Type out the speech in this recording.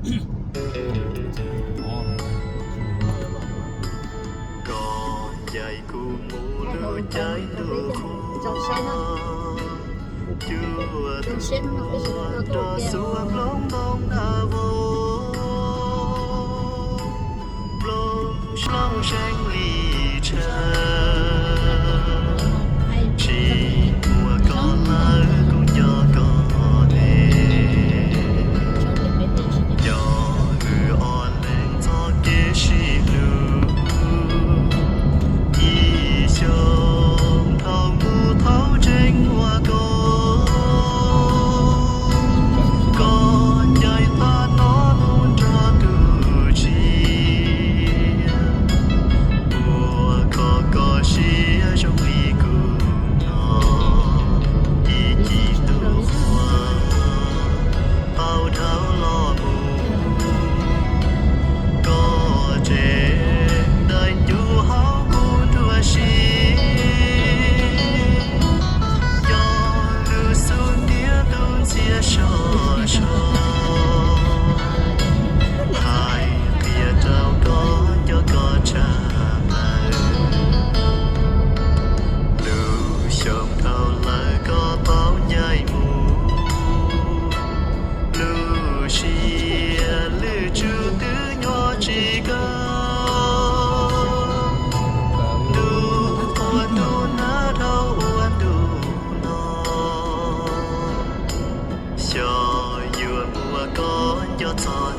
Koj ncaim kuv mus lub caij ntuj qhua, cuaj tuam nrog xuab nplooj ntoo nag vau, nplooj hlob zeeg li tshav, tsis muaj koj lawm kuv nco koj ne. Nco wb ob leeg txoj kev sib hlub, ib xyoos dhau mus thaum tseem muaj koj, koj ncaim tag no mus nrog tus tshiab, ua koj koj siab zoo li kuv no, ib cim ntuj qhua tau dhau los mus, koj tseem daim ncuab hauv kuv nruab siab, nco lub xub ntiag tus ntxhiab sov so, hais qhia rau koj nco koj tshaj plaws. Lub xyoo dhau lawm koj paub ncaim mus, lub siab lwj tsum twb nyob tsis kav, ntuj qhua ntuj nag dhau ua ntu no, xyov yuav muaj koj nco txog